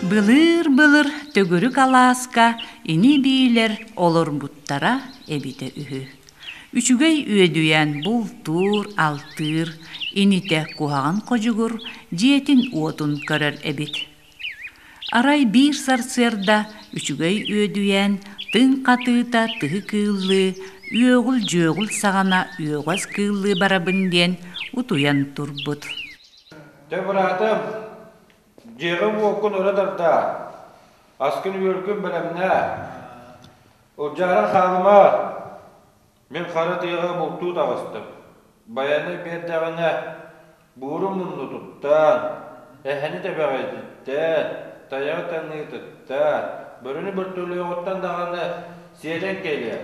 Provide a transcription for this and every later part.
Былыыр-былыр төгүрүк алааска ини-биилэр олорбуттара эбитэ үһү. Үчүгэй үөдүйээн бултуур-алтыыр, инитэ куһаҕан ходьугур дьиэтин-уотун көрөр эбит. Арай биир сарсыарда үчүгэй үөдүйээн тыҥ хатыыта тыһы кыыллыы, үөҕүл-дьүөҕүл саҕана үөҕэс кыыллыы барабын диэн утуйан турбут. Дьэ, быраатым, Дьиэҕин-уоккун өрө тардаа, аскын-үөлгүн бэлэмнээ, Ылдьааран хаалыма, мин хара тыаҕа бултуу таҕыстым, Байанай биэрдэҕинэ бууру муннутуттан, эһэни тэбэҕэйдиттэн, тайаҕы таныытыттан, бөрөнү бөртөлүөҕүттэн даҕаны сиэтэн кэлиэ.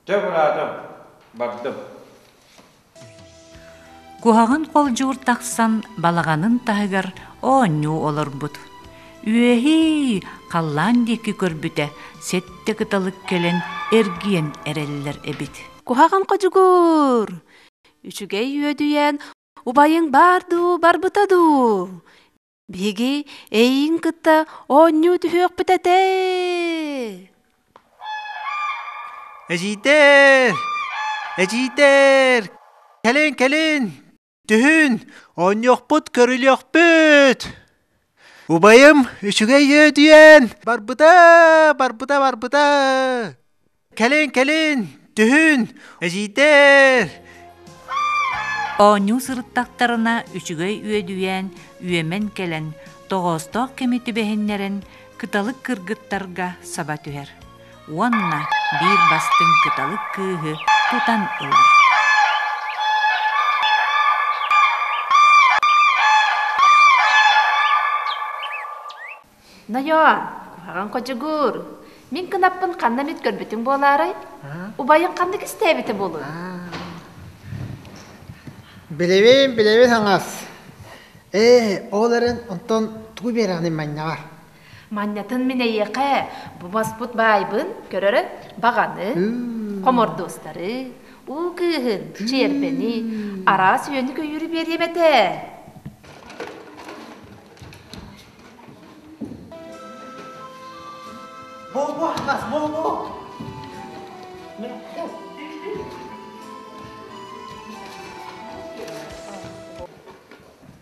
Чэ, быраатым, бардым. Куһаҕан холдьуур тахсан балаҕанын таһыгар оонньуу олорбут. Үөһии, халлаан диэки көрбүтэ, сэттэ кыталык кэлэн эргийэн эрэллэр эбит. Куһаҕан ходьугур! Үчүгэй үөдүйэн, убайыҥ баар дуу, барбыта дуу? Биһиги эйигин кытта оонньуу түһүөхпүт этэ. Эдьиийдэр! Эдьиийдэр! Кэлин, кэлин! Түһүн! Оонньуохпут, көрүлүөхпүт! Убайым үчүгэй үөдүйэн барбыта, барбыта, барбыта! Кэлин, кэлин, түһүн, эдьиийдэр! Оонньуу сырыттахтарына үчүгэй үөдүйээн үөмэн кэлэн, тоҕоостоох кэми түбэһиннэрэн кыталык кыргыттарга саба түһэр уонна биир бастыҥ кыталык кыыһы тутан ылар. Нойоо, куһаҕан ходьугур, мин кынаппын ханна эмит көрбүтүҥ буолаарай? Убайыҥ ханнык истээбитэ буолуой? Билэбин, билэбин хаҥас. Ээ, ол эрэн онтон тугу биэрэҕиний манньаҕар? Манньатын мин эйиэхэ бу баспыт баайбын көрөрө баҕаны, хомордуостары, уу кыыһын, чиэрбэни, араас үөнү-көйүүрү биэриэм этэ. Бу хас бу бу.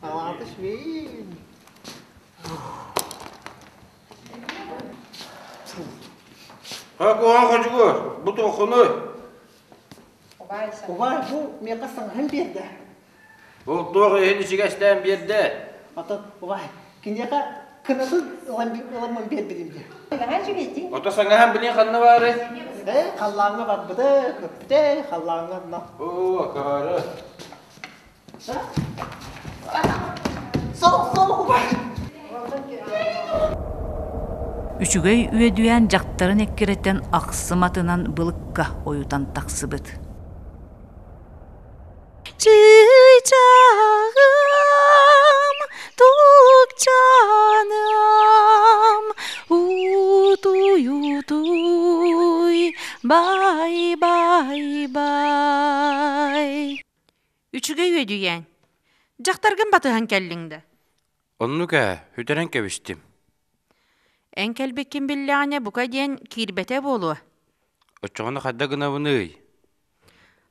Аваатыш вин. Ха куһаҕан ходьугур, бу туоххунуй? Убай бу миэхэ саҥаһын биэрдэ. Ол туох иһин ичигэстээн биэрдэ? Ата убай, киниэхэ кынатын ылан ыламмын биэрбитим дии. Ото саҥаһан билин ханна баарый? Ээ, халлааҥҥа барбыта, көппүтэ, халлааҥҥа онно. Оо, акаары. Сол, сол, убай. Үчүгэй үөдүйээн дьахтарын эккирэтэн ахсым атынан былыкка ойутан тахсыбыт. Чыычааҕым, тукчааным, утуй-утуй, бай-бай-бай. Үчүгэй үөдүйээн. Дьахтаргын батыһан кэллиҥ да? Оннук ээ, сүтэрэн кэбистим. Эн кэлбиккин биллэҕинэ бука диэн киирбэтэ буолуо. Оччоҕуна хайда гынабыный?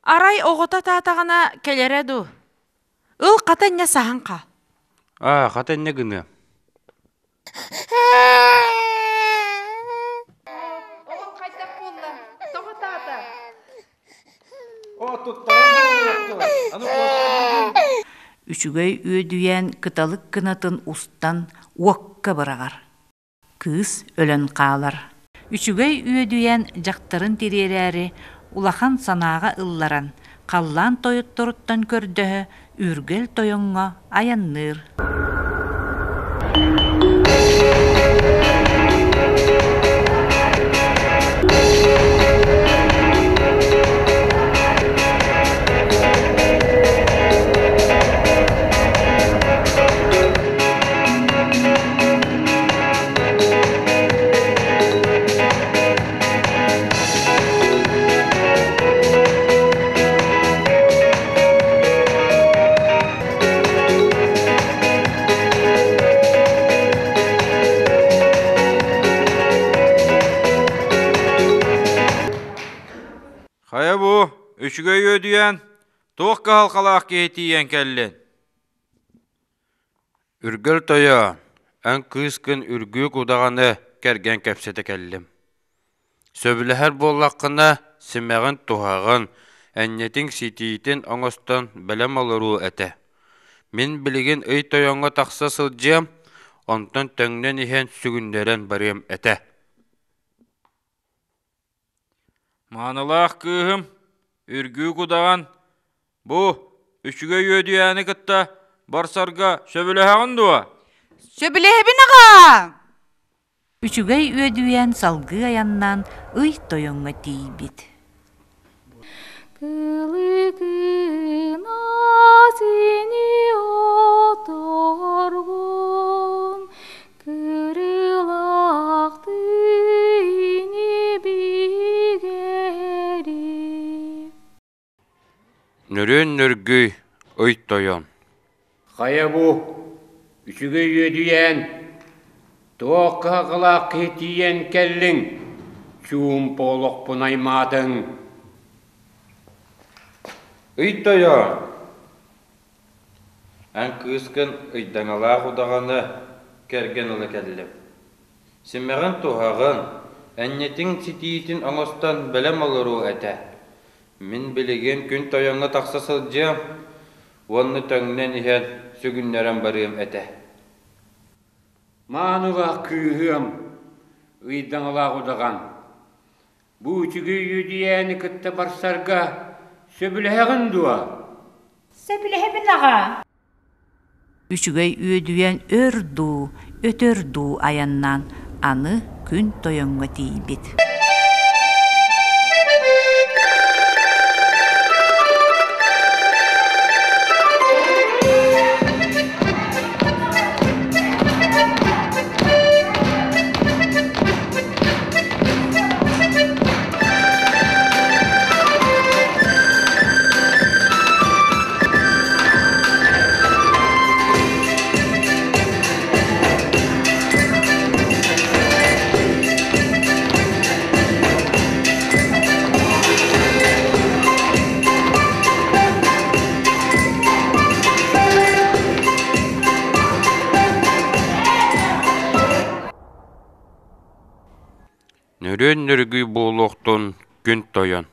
Арай оҕото атаатаҕына кэлэрэ дуу? Ыл хата инньэ саһан хаал. Аа, хата инньэ гыныам. Оҕом хайдах буолла? Тоҕо атаата? О, туттаран Аны Үчүгэй үөдүйээн кыталык кынатын устан уокка быраҕар. Кыыс өлөн хаалар. Үчүгэй үөдүйэн дьахтарын тириэрээри улахан санааҕа ылларан, халлаан тойотторуттан көрдөһө Үргэл тойоҥҥо айанныыр. Үчүгэй үөдүйээн, туох кыһалҕалаах киһи тиийэн кэллин? Үргэл тойо, эн кыыскын үргүк удаҕаны кэргэн кэпсэтэ кэллим. Сөбүлэһэр буоллаххына, симэҕин туһаҕын, энньэтиҥ ситиитин оҥостон бэлэм олоруу этэ. Мин билигин ый тойоҥҥо тахса сылдьыам, онтон төҥнөн иһэн сүгүннэрэн барыам этэ. Маанылаах кыыһым, үргүүк удаҕан, бу үчүгэй үөдүйээни кытта барсарга сөбүлэһэҕин дуо? Сөбүлэһэбин аҕаа! Үчүгэй үөдүйээн салгыы айаннаан ый тойоҥҥо тиийбит. Кылыкына сини оторгун, кырылахты ини бигери. Нөрүөн нөргүй, ый тойон. Хайа бу, үчүгэй үөдүйээн, туох кыһалҕалаах киһи тиийэн кэллиҥ, чуумпу олохпун аймаатыҥ. Ый тойон, эн кыыскын ыйдаҥалаах удаҕаны кэргэн ыла кэллим. Симэҕин туһаҕын, энньэтиҥ ситиитин оҥостон бэлэм олоруо этэ. Мин билигин күн тойоҥҥо тахса сылдьыам уонна төҥнөн иһэн сүгүннэрэн барыам этэ. Маанылаах кыыһыам, ыйдаҥалаах удаҕан, бу үчүгэй үөдүйээни кытта барсарга сөбүлэһэҕин дуо? Сөбүлэһэбин аҕаа. Үчүгэй үөдүйэн өр дуу, өтөр дуу айаннаан аны күн тойоҥҥо тиийбит. Нөрүөн нөргүй буолуохтун күн тойон.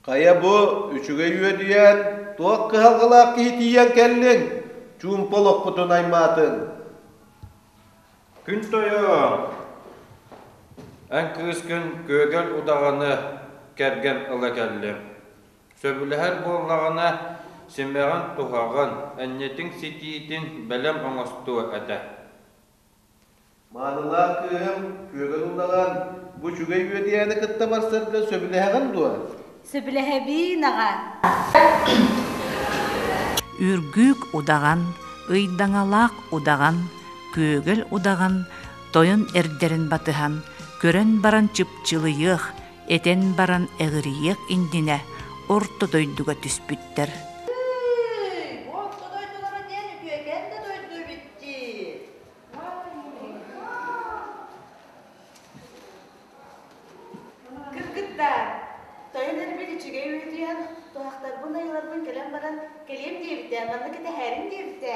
Хайа бу үчүгэй үөдүйээн, туох кыһалҕалаах киһи тиийэн кэллиҥ? Чуумпу олохпутун аймаатыҥ. Күн тойон, эн кыыскын күөгэл удаҕаны кэргэн ыла кэллим. Сөбүлэһэр буоллаҕына, симэҕин туһаҕын, энньэтиҥ ситиитин бэлэм оҥостуо этэ. Маанылаах кыыһым, күөгэл удаҕан, бу үчүгэй үөдүйээни кытта барсарга сөбүлэһэҕин дуо? Сөбүлэһэбиин аҕаа. Үргүүк удаҕан, ыйдаҥалаах удаҕан, күөгэл удаҕан тойон эрдэрин батыһан, көрөн баран чыпчылыйыах, этэн баран эҕирийиэх иннинэ орто дойдуга түспүттэр. Бу орто дойдулара диэн үтүөкэн да дойду эбит дии. Кыргыттар, тойон эрбит үчүгэй үөдүйэн, туһахтарбын айыларбын кэлэн баран кэлиэм диэбитэ, манна кэтэһээрин диэбитэ.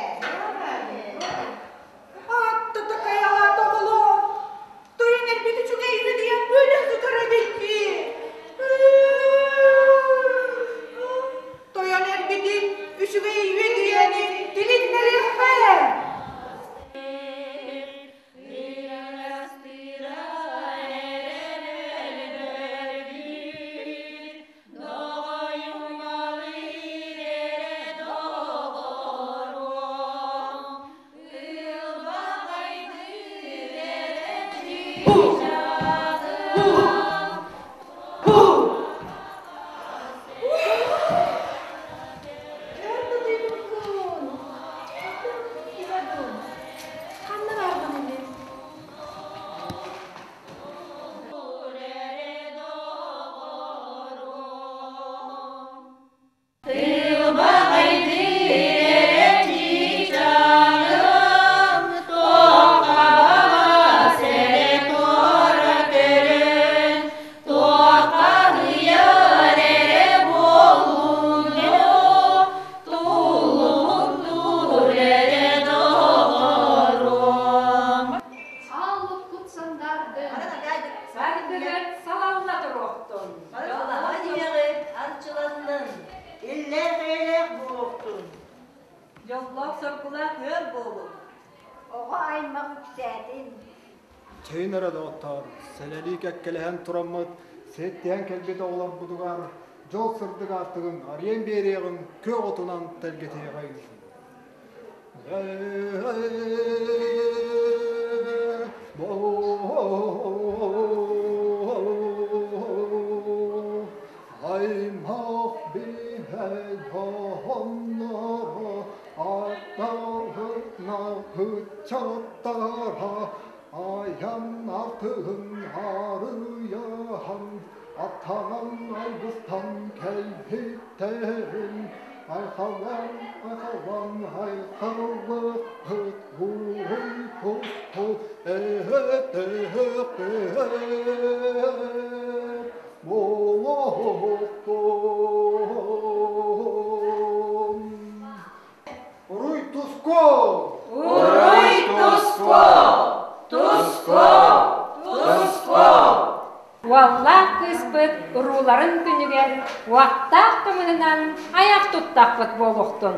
Ааттата хайалаат оҕолоор, тойон эрбит үчүгэй үөдүйэн бөлө сытар эбит дии. Тойон эрбитин үчүгэй үөдүйэни тилиннэриэххэ. Ханна баарбын ини? Дьоллоох-соргулаах ыал буолуҥ! Оҕо аймах үксээтин! Чэйин эрэ доҕоттоор, сэлэлии кэккэлэһэн тураммыт, сиэттиһэн кэлбит оҕолорбутугар дьол сырдык аартыгын арыйан биэриэҕиҥ, күөх отунан тэлгэтиэҕиҥ. Аймах биһэй хоһонноро аттарына ыччаттара айан артыгын арыйаһан аттанан алгыстан кэлбиттэрин айхаллан айхаллан айхаллыппыт уруй туску эһэтэхпит буолуохтун. Уруй туску! Уруй туску! Туску! Туску! Уоллаах кыыспыт урууларын күнүгэр уохтаах кымыһынан айах туттахпыт буолуохтун.